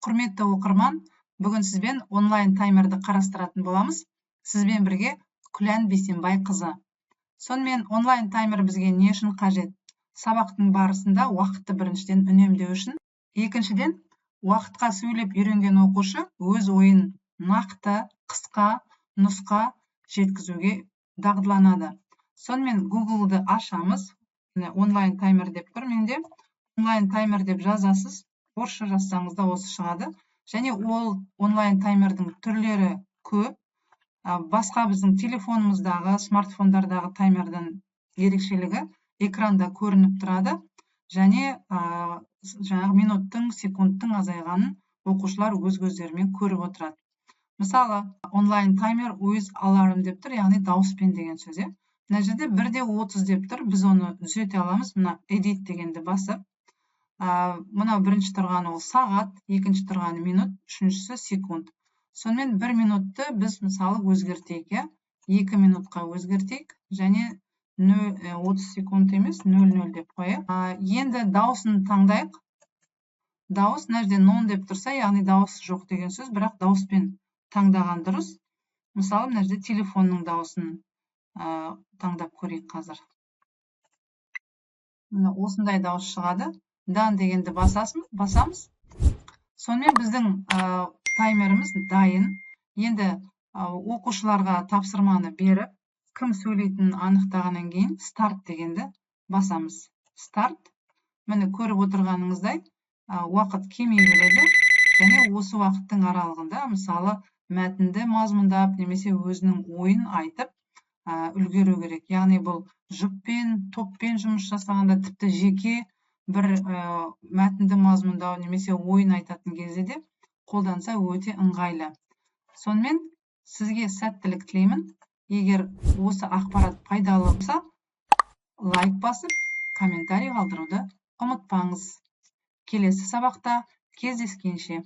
Құрметті оқырман, бүгін сізбен онлайн таймерді қарастыратын боламыз. Сізбен бірге Күлән Бейсенбайқызы. Сонымен, онлайн таймер бізге не үшін қажет? Сабақтың барысында уақытты, біріншіден, үнемдеу үшін, екіншіден, уақытқа сөйлеп үйренген оқушы өз ойын нақты, қысқа нұсқа жеткізуге дағдыланады. Сонымен, Гуглды ашамыз. «Онлайн таймер» деп тұр менде. «Онлайн таймер» деп жазасыз, орысша жазсаңыз да, осы шығады. Және ол онлайн таймердің түрлері көп. Басқа біздің телефонымыздағы, смартфондардағы таймердің ерекшелігі: экранда көрініп тұрады және жаңағы минуттың, секундтың азайғанын оқушылар өз көздерімен көріп отырады. Мысалы, «онлайн таймер with alarm» деп тұр, яғни дауыспен деген сөз, иә. Мына жерде 1:30 деп тұр, біз оны түзете аламыз, мына «Edit» дегенді басып. Мынау бірінші тұрғаны ол сағат, екінші тұрғаны минут, үшіншісі секунд. Сонымен, 1 минутты біз, мысалы, өзгертейік, иә, 2 минутқа өзгертейік және 30 секунд емес, 00 деп қояйық. Енді дауысын таңдайық. Дауыс мына жерде «None» деп тұрса, яғни дауыс жоқ деген сөз, бірақ дауыспен таңдаған дұрыс. Мысалы, мына жерде телефонның дауысын таңдап көрейік қазір. Міне, осындай дауыс шығады. «Done» дегенді басамыз. Сонымен, біздің таймеріміз дайын. Енді оқушыларға тапсырманы беріп, кім сөйлейтінін анықтағаннан кейін «Старт» дегенді басамыз. Старт. Міне, көріп отырғаныңыздай, уақыт кеми береді және осы уақыттың аралығында, мысалы, мәтінді мазмұндап немесе өзінің ойын айтып үлгеру керек. Яғни бұл жұппен, топпен жұмыс жасағанда, тіпті жеке бір мәтінді мазмұндау немесе ойын айтатын кезде де қолданса, өте ыңғайлы. Сонымен, сізге сәттілік тілеймін. Егер осы ақпарат пайдалы болса, лайк басып, комментарий қалдыруды ұмытпаңыз. Келесі сабақта кездескенше!